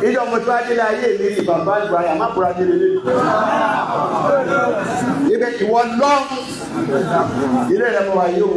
Ìjọ mo tí wá délé ayé mi rí bàbá ìgbà yà má búra délé lé. Ibẹ̀ ìwọ lọ ilé rẹ̀ mo wà yìí o.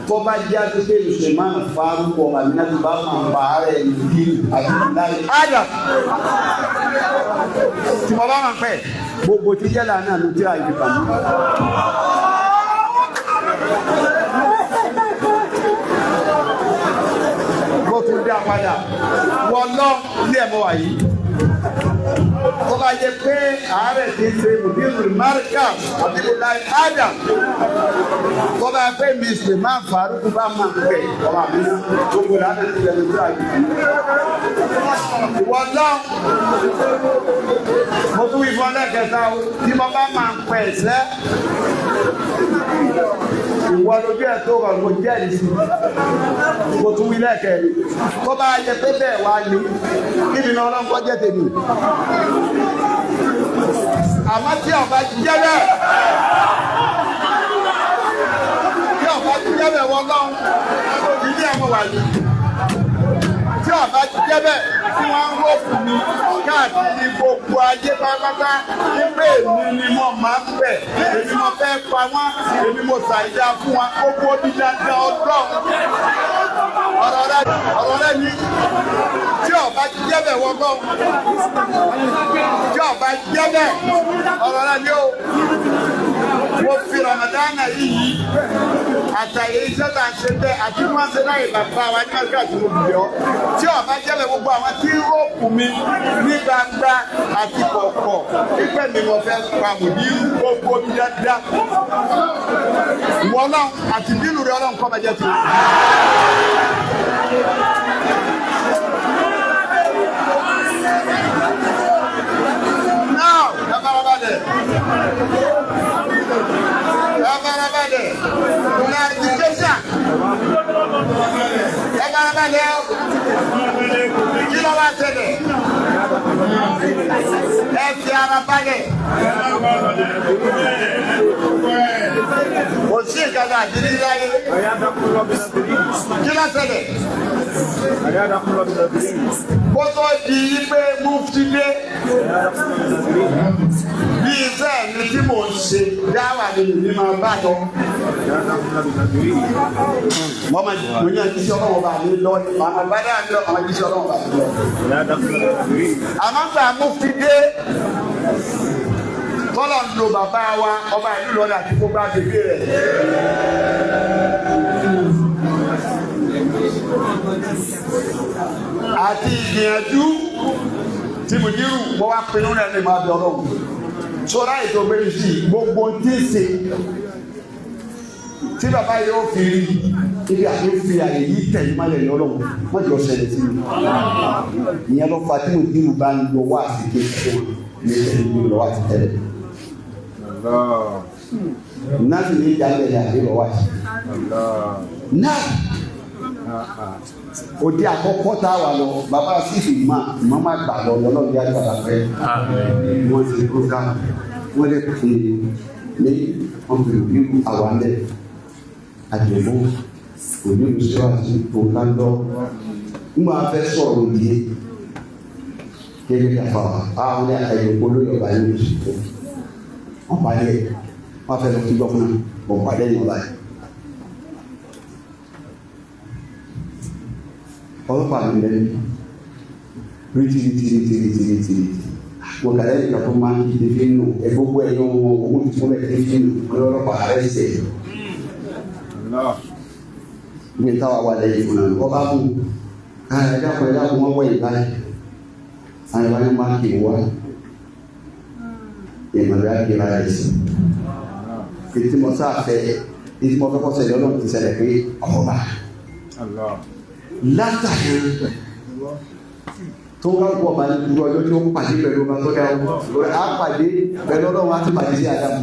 Tó bá jẹ́ àtúnṣe Suleiman Faruku ọmọ mi náà tó bá máa bá ara ẹ̀ ní àbí láyé. Ádà tí mo bá máa pẹ́ gbogbo ti jẹ́ lànà ló tí a yìí kàn mí. Mo tún dá padà wọ́n lọ ilé ẹ̀ mọ́ wà yìí. Tó bá jẹ́ pé àárẹ̀ ti ṣe Mùdírù Markaz Abdullahi Adam. Tó bá pé mi Suleiman Faruku bá máa pẹ̀ ọmọ mi náà gbogbo lànà ti lẹ́nu tí a yìí kàn mí. Ìwọ lọ mo tún wí fún ọ lẹ́ẹ̀kẹta o tí mo bá máa pẹ̀ sẹ́ ìwọ lójú ẹ̀ tó rọ̀ mo jẹ́rìí sí mo tún wí lẹ́ẹ̀kẹrin tó bá yẹ pé bẹ́ẹ̀ wá ní kíni ní ọlọ́nkọ́ jẹ́ tèmi àmọ́ tí ọba jẹ́ bẹ́ẹ̀ tí ọba jẹ́ bẹ́ẹ̀ wọ́n lọ́hùn ilé ẹ̀ mo wà yìí tí ọba jẹ́ bẹ́ẹ̀ tí wọ́n ń rò fún mi káàkiri gbogbo ayé pátápátá wípé èmi ni mo máa ń bẹ̀ èmi mo fẹ́ pa wọ́n èmi mo ṣàìdá fún wọn gbogbo bí dandan ọlọ́run ọ̀rọ̀ rẹ ni tí ọba jẹ́ bẹ́ẹ̀ wọ́n gbọ́ tí ọba jẹ́ bẹ́ẹ̀ ọ̀rọ̀ rẹ ni ó mo fi Ramadana yìí àtàyè iṣẹ́ tá a ṣe bẹ́ẹ̀ àti wọ́n ṣe láyè bàbá wa ní ọjọ́ àti olùyọ́ tí ọba jẹ́bẹ̀ gbogbo àwọn tí ń rọ́ọ̀pù mi ní gbangba àti kọ̀kọ̀ pípẹ́ mi mo fẹ́ pa mùdírù gbogbo mi dáadáa ìwọ Ọlọ́run àti bínú rẹ Ọlọ́run kọ́ máa jẹ́ tiwọn. Now, ẹ farabalẹ̀. Ẹ farabalẹ̀. Clarification. Ẹ farabalẹ̀ o. Kí ló wá ṣẹlẹ̀? Ẹ fi ara balẹ̀. Kò sí ìkànnì àdírí láyé. Kí ló ṣẹlẹ̀? Kó tó di pé mufti dé bí iṣẹ́ mi tí mò ń ṣe dáwà ni mi máa bá lọ. Mo máa mo ní àjíṣẹ́ ọlọ́wọ́ bá mi lọ ní màmá bá dáa mi lọ àwọn àjíṣẹ́ ọlọ́wọ́ bá mi lọ. Àmọ́ gbà mufti dé tọ́lọ̀ ń lo bàbá wa ọba ìlú lọ́dà àti gbogbo agbègbè rẹ̀. Àti ìgbìyànjú tí mo dírù mo wá pinnu rẹ̀ ní máa bẹ ọlọ́run sọ́ra ètò gbé sí gbogbo tí ń ṣe tí bàbá yóò fi rí ibi àti fi àyè yìí tẹ̀lé má lẹ̀ lọ́rùn má jọ ṣẹlẹ̀ sí mi ìyẹn ló fa tí mo dírù bá ń lọ wá àti kékeré ní tẹ̀lé ní lọ́wọ́ àti tẹ̀lé náà sì ní ìjà ń bẹ̀rẹ̀ àbí lọ́wọ́ àti náà òde àkọ́kọ́ tá a wà lọ bàbá sífì máa má gbà lọ lọ́lọ́run yá bàbá pẹ́ wọ́n ti program wọ́n lè pè ní ọ̀pẹ̀lú àwálẹ̀ àjẹ̀bó òní ìṣíwájú tó ká lọ ń máa fẹ́ sọ̀rọ̀ òde gẹ́gẹ́ bí àfàwà àwọn ní àyẹ̀wò olóyè ọba yìí oṣù tó wọ́n parí ẹ̀ wọ́n fẹ́ lọ kí gbọ́fúnà wọ́n parí ẹ̀yìn ọba yìí. Ọlọ́pàá mi lẹ́nu rìtì rìtì rìtì rìtì rìtì rìtì mo kàlẹ́ ìgbà tó máa ń kí fi nù ẹ gbogbo ẹ̀ yọ wọn owó tuntun bẹ́ẹ̀ kí fi nù ọlọ́pàá rẹ̀ ṣe. Ní táwa wà lẹ́yìn fún un ọba mú ẹ dákun ẹ dákun wọn wọ ìbáyìí àwọn ìbáyìí máa kì í wá ìmọ̀lẹ́ àkìlá rẹ̀ sí. Ètí mo sáfẹ́ ètí mo fẹ́ kọ́ ṣẹlẹ̀ Ọlọ́run ti ṣẹlẹ̀ pé ọba látàrí tó wá gbọ́ ọba ní ọjọ́ tí ó pàdé pẹ̀lú ọba tó dá ọ á pàdé pẹ̀lú Ọlọ́run á ti pàdé sí Ádámù.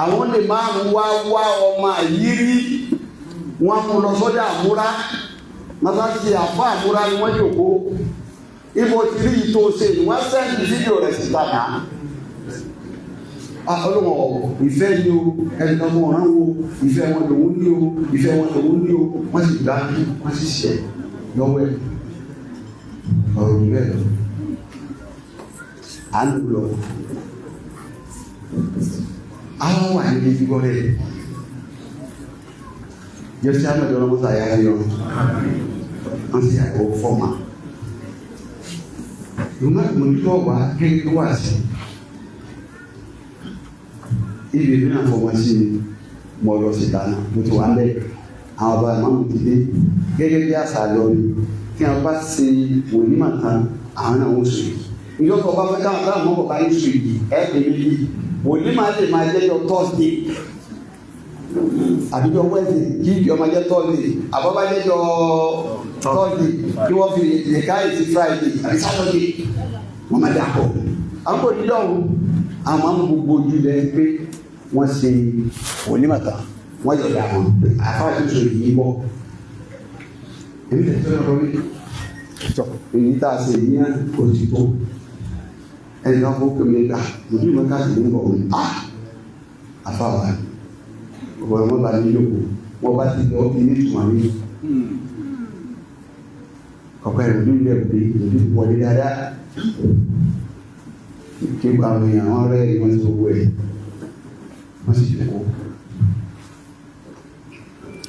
Àwọn lè márùn wá wá ọmọ àyírí wọn mú lọ sọ́dọ̀ àmúra mọ́sáàsì àfọ́ àmúra ni wọ́n jòkó ibo ti rí ìtò ṣe ni wọ́n sẹ́ndì fídíò rẹ̀ síta náà. Ọlọ́wọ́ ìfẹ́ ni o, ẹnìkan mọ̀ ọ̀ràn wo, ìfẹ́ wọn lòun ní o, ìfẹ́ wọn lòun ní o, wọ́n sì gbá wọ́n sì ṣẹ̀ lọ́wọ́ ẹ̀. Ọ̀rọ̀ mi bẹ́ẹ̀ lọ. À ń lọ. Àwọn wà níbi ìdíbọ̀ rẹ̀. Jẹ́sí Ahmed ọlọ́mọ́sá yára yọ. Wọ́n sì yàgò fọ́ọ̀mà. Ìwọ́n mọ̀lútọ́ wà kékeré wà sí. Ibi ìlú náà fọwọ́ sí mi, mo lọ sí dáná, mo ti wà ń bẹ̀. Àwọn ọba ìmáàmù ti dé. Gẹ́gẹ́ bí àṣà lọ ni, tí a bá ṣe wòlímà tán, àwọn náà wọ́n sùn. Ìjọba ọba fẹ́ káwọn táwọn mọ̀ bá yín sùn yìí, ẹ̀ pè mí yìí. Wòlímà lè máa jẹ́jọ́ Thursday àbíjọ Wednesday kí ìjọ máa jẹ́ Thursday, àbọ̀bá jẹ́jọ́ Thursday kí wọ́n fi lè káyè sí Friday àbí Saturday, wọ́n máa dà pọ̀. Àwọn kò ní dọ̀hún, àwọn máa ń gbogbo ojú lẹ pé wọ́n ṣe wòlímà tán, wọ́n yọ̀dà wọn pé àfáà tó sọ yìí bọ̀. Èmi tẹ̀sí ọ̀rọ̀ mi tọ̀ èyí tá a ṣe yìí náà kò ti tó. Ẹnì kan kó kéwòn nígbà lójú ìmọ̀ ká sì ní bọ̀ wọ́n á àfáà wà ní. Ọ̀rọ̀ wọn bá ní yòókù, wọ́n bá ti lọ ilé ìtumọ̀ mi. Ọ̀pẹ rẹ̀ lójú ilẹ̀ òde lójú wọlé dáadáa. Kí àwọn èèyàn wọn rẹ́ ìwọ̀n ti gbogbo ẹ̀. Wọ́n sì jòkó.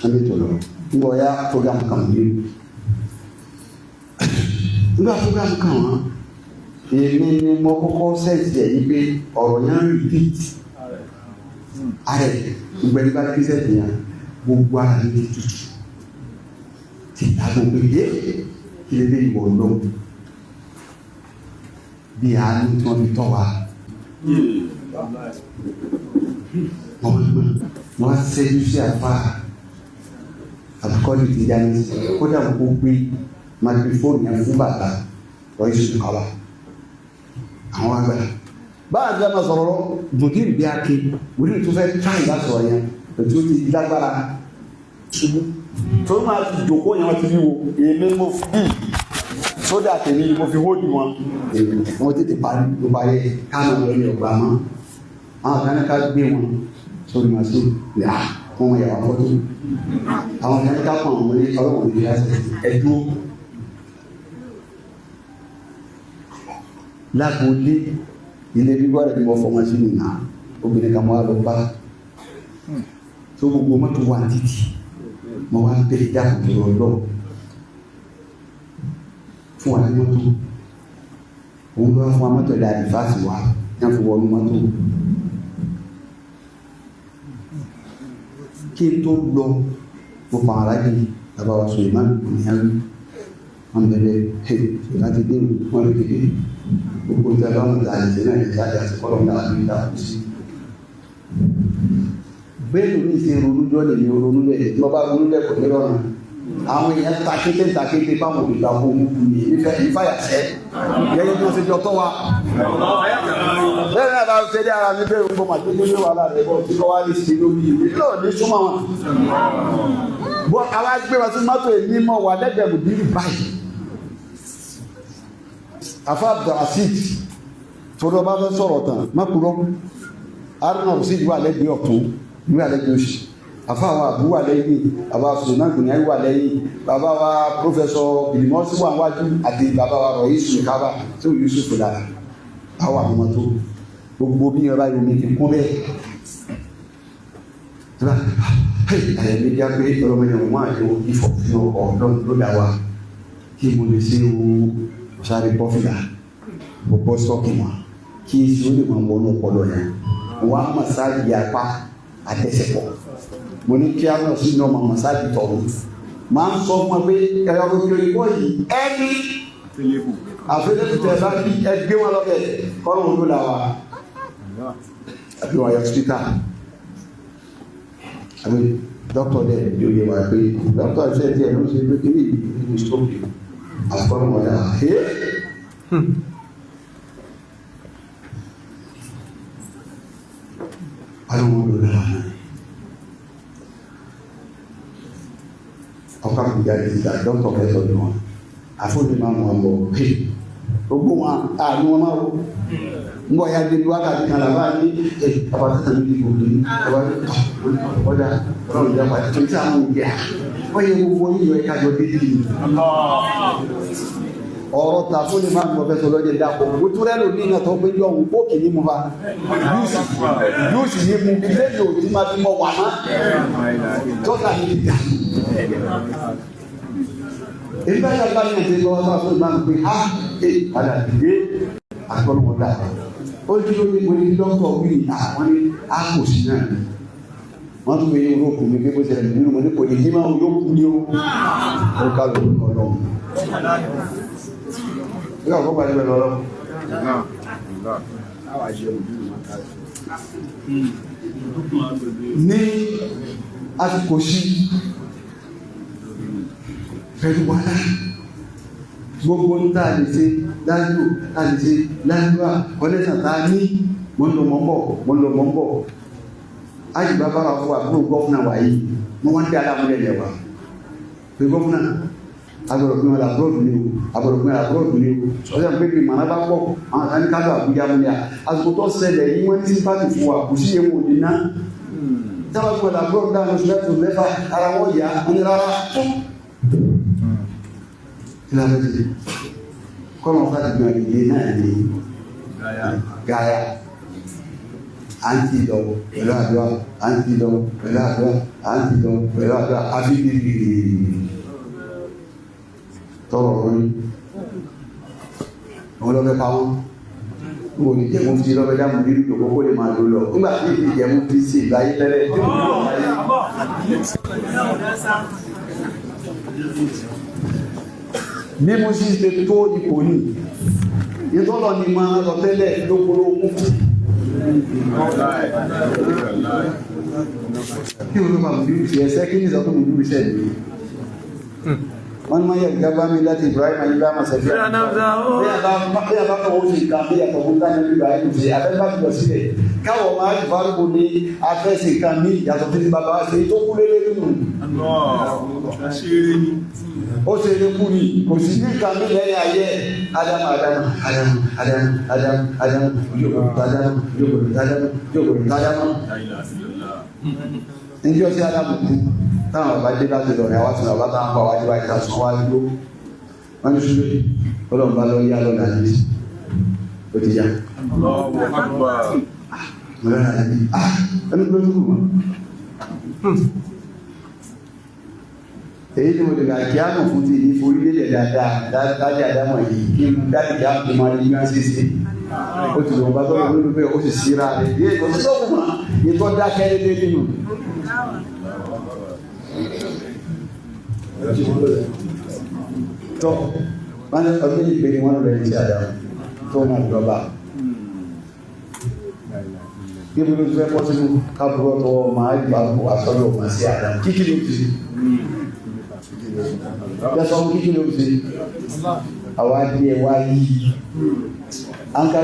Wọ́n lè tọ̀ lọ. Nígbà ọ̀yá program kan wọ́n. Nígbà program kan wọ́n, èmi ni mo kọ́kọ́ sẹ́ẹ̀tì ẹ̀ yí pé ọ̀rọ̀ yẹn ń repeat. Ààrẹ gbogbo ẹni bá kírísẹ́tì yẹn gbogbo ara mi ti tutù. Ti ta gbogbo yé kí lè lè wọ̀ lọ. Bí àánú tí wọ́n fi tọ́ wa. Wọ́n ṣẹ́jú sí àfa àbíkọ́lù ti dání kódà gbogbo gbé microphone yẹn fún bàbá wọ́n yóò sùn kọ́ba. Àwọn àgbà. Báà ti máa sọ̀rọ̀ lọ, bùdíìrì bí ake, bùdíìrì tó fẹ́ táyì bá sọ̀rọ̀ yẹn, ètò ti lágbára ṣubú. Tó máa ti jòkó yẹn wọ́n ti fi wo, èmi mo fi bí sódà tèmi mo fi hóòdì wọn. Wọ́n tètè parí ló parí káàmù lórí ọgbà mọ́. Àwọn kan ní ká gbé wọn sórí màsí yà wọ́n mọ ìyàwó fọ́tò. Àwọn kan ní ká pọ̀ àwọn ní ọlọ́wọ̀n ní ìyá ẹ̀dúró. Lágboolé ilé bíbọ́ rẹ̀ ni mo fọmọ sí nìyà obìnrin kan mo wá lọ bá tó gbogbo mọ́tò wà títì mo wá ń bẹ̀rẹ̀ dákun tó lọ fún wa ní mọ́tò òun ló wá fún wa mọ́tò ẹ̀dá àdìfáàsì wa ní àfi wọnú mọ́tò kí n tó lọ mo fa ara jì bàbá wa Suleiman Bunyani wọn bẹ̀rẹ̀ láti dé wọn lè kéde gbogbo tí a bá ń ta àjẹsẹ náà lè jáde àti kọlọ ń dàgbà níta kù sí. Bẹ́ẹ̀ ni ṣe ronú jọ lè ní ronú bẹ́ẹ̀ tí wọ́n bá ronú bẹ́ẹ̀ kò ní rọrùn. Àwọn èèyàn takété takété báwọn olùgbà kó mú kú ní ìfàyàsẹ́ gẹ́gẹ́ bí wọ́n ṣe jọ tọ́ wa. Bẹ́ẹ̀ náà bá ṣe dé ara mi bẹ́ẹ̀ ń bọ̀ màá tó lé wàhálà rẹ̀ bọ̀ tí kò wá ní ṣe lórí ìwé náà ní súnmọ́ wọn. Bọ́ àwa gbé wa sí mọ́tò èmi mọ́ wà lẹ́gbẹ̀ẹ́ mùdírì báyìí. Afa Abdulrasheed torí ọba fẹ́ sọ̀rọ̀ tán mọ́kúrọ́ Haruna Rasheed wà lẹ́gbẹ̀ẹ́ ọ̀tún wà lẹ́gbẹ̀ẹ́ òsì afa wa Abu wà lẹ́yìn baba Suleiman Bunyani wà lẹ́yìn baba wa Professor Bilimosi wà wájú àti baba wa Rọ̀yí Kaba tí ò Yusuf lára àwọn àwọn ọmọ tó gbogbo bí ọba yomi ti kún bẹ́ẹ̀ àyẹ̀ mi já pé ọlọ́mọdé wọn àti ìfọ̀ fún ọkọ̀ ló dá wa kí mo lè ṣe ohun sáré bọ́ fìlà mo bọ́ sọ́ọ̀kì wọn kí èsì ó lè máa wọnú ọpọlọ yẹn wọn á masáàjì apá àtẹsẹ̀pọ̀ mo ní kí á lọ sí iná máa masáàjì tọ̀rọ̀ máa ń sọ fún ẹ pé ẹ̀rọ gbogbo ìkọ́ yìí ẹni àfẹlẹ́kù tẹ̀ bá bí ẹ gbé wọn lọ́bẹ̀ kọ́rọ̀ wọn ló là wá àbí wọn yọ sípítà àbí dókítà dẹ̀ yóò yẹ wá pé dókítà ṣe tiẹ̀ ló ń ṣe pé kí ní ìlú stroke àkọ́rọ̀ wọn dà ẹ́ ọlọ́run ló dára náà ọkọ àkùjáde ti ta dókítà fẹ́ tọ́jú wọn àfọ̀dé máa mú wọn bọ̀ gbogbo wọn àánú wọn máa wò Ń bọ̀ ya débi wákàtí kan làbá ní ẹ̀ bàbá tó tàn ní ìbò ní bàbá tó ọ̀dà ọlọ́run ìjà pàdé tó ń tí àwọn òbí à wọ́n yẹ gbogbo yíyọ ẹ̀ka jọ débi ni. Ọ̀rọ̀ ta fún ni máa ń lọ fẹ́ sọ lọ́jọ́ dàpọ̀ o tún rẹ́ lómi náà tó pé yọ òun kó kìíní mu fa yóò sì ní mu ilé yóò ti máa fi mọ wà má tọ́ka ní ti dà. Èyí bá yà bá yàn ṣe lọ́wọ́ sọ fún ìmáà pé ha ẹ padà dìde àtọ́nù dà. Ó dúró ní mo ní dókítà wí àwọn ní a kò sí náà ni. Wọ́n tún fi yín olókùn mi bí bó ṣe rẹ̀ nínú mo ní kò ní yí máa ń yóò kú ní o. Ó ká lóko ọlọ́run. Yóò kọ́ pàdé pẹ̀lú ọlọ́run. Ní àsìkò sí pẹ̀lú wàhálà gbogbo ń tá a lè ṣe lájú tá a lè ṣe lájúwà kọ́lẹ́sàn tá a ní mo ń lọ mọ́ ń bọ̀ mo ń lọ mọ́ ń bọ̀ àjùbá bára fún àbúrò gọ́fúnà wà yìí mo wọ́n ń dé alámúlẹ̀ lẹ̀ wá pé gọ́fúnà agbọ̀dọ̀ pín wọn la abúrò ní o agbọ̀dọ̀ pín wọn la abúrò ní o ọjọ́ pé bí màná bá pọ̀ àwọn kan ní ká lọ Àbújá múlẹ̀ à àsìkò tó ṣẹlẹ̀ yìí wọ́n ní sípàtì fún wa kò sí ewu òní ná tábà pín wọn la abúrò dáhùn oṣù mẹ́tò mẹ́fà ara wọn yá wọn ní rárá kí la fẹ́ ti kọ́nà fún àtìgbọ̀n ìdílé náà ní gaya à ń ti lọ pẹ̀lú àdúrà à ń ti lọ pẹ̀lú àdúrà à ń ti lọ pẹ̀lú àdúrà àfi bíbí tọrọ ọ̀rọ̀ ni àwọn lọ́fẹ́ pa wọ́n n kò ní jẹ́ mufti lọ́fẹ́ dá mùdírù jòkó kó lè máa lò lọ nígbà tí ìdí jẹ́ mufti sí ìgbà ayé tẹ́lẹ̀ tí mo lọ ayé. Bí mo sì ṣe tó ipò ní ìtọ́lọ̀ ni máa lọ tẹ́lẹ̀ lókòrò mufti. Kí o ló máa mùdírù sí ẹsẹ́ kí ní ìsọ̀tún mùdírù sẹ́ẹ̀ ni wọ́n ní máa yẹ ìjábá mi láti Ibrahim Ibrahim sẹ́fíà bí a bá fọwọ́ sí nǹkan bí yàtọ̀ fún dáná Ibrahim ṣe afẹ́fà ti lọ sílẹ̀ káwọ̀ máa ti farúgbó ní afẹ́sì nǹkan mí yàtọ̀ fún ti bàbá ṣe tó kú lélẹ́ nínú. Ó ṣe eré kú ni kò sí ní nǹkan mí lẹ́yìn ayé Ádámù Ádámù Ádámù Ádámù Ádámù Ádámù jókòó Ádámù jókòó Ádámù jókòó Ádámù. Njẹ́ ọtí Ádámù kú táwọn bàbá dé láti lọ rẹ̀ wá tí bàbá táwọn bá wá dé báyìí tàṣán wá ló wọ́n ní ṣúlẹ̀ ọlọ́run bá lọ yá lọ́nà àti ó ti yá. Mọ̀lọ́nà àti ẹni tó dúró mọ́. Èyí ni mo lè gbà kí á mọ̀ fún ti ní forí lélẹ̀ dáadáa dáadáa àdámọ̀ yìí kí n dáàdì kí á mọ̀ máa ní bí wọ́n ṣe ṣe. Ó ti lọ́n bá tọ́lọ́ lórí bẹ́ẹ̀ ó sì síra rẹ̀ bí èkó sọ́kùn mọ́ ìtọ́ dákẹ́ lé nínú. Tọ́ wọ́n ní ọdún méjì pé ní wọ́n lọ ẹni tí a dáhùn tó náà lọ́ba. Níbo ló ti fẹ́ pọ́ sínú kábúrọ̀ tọwọ́ máa gbà wá sọ́dọ̀ máa sí àdáhùn kíkí ló ti yẹ́sọ́ kíkí ló ti àwa díẹ̀ wá yí. Anka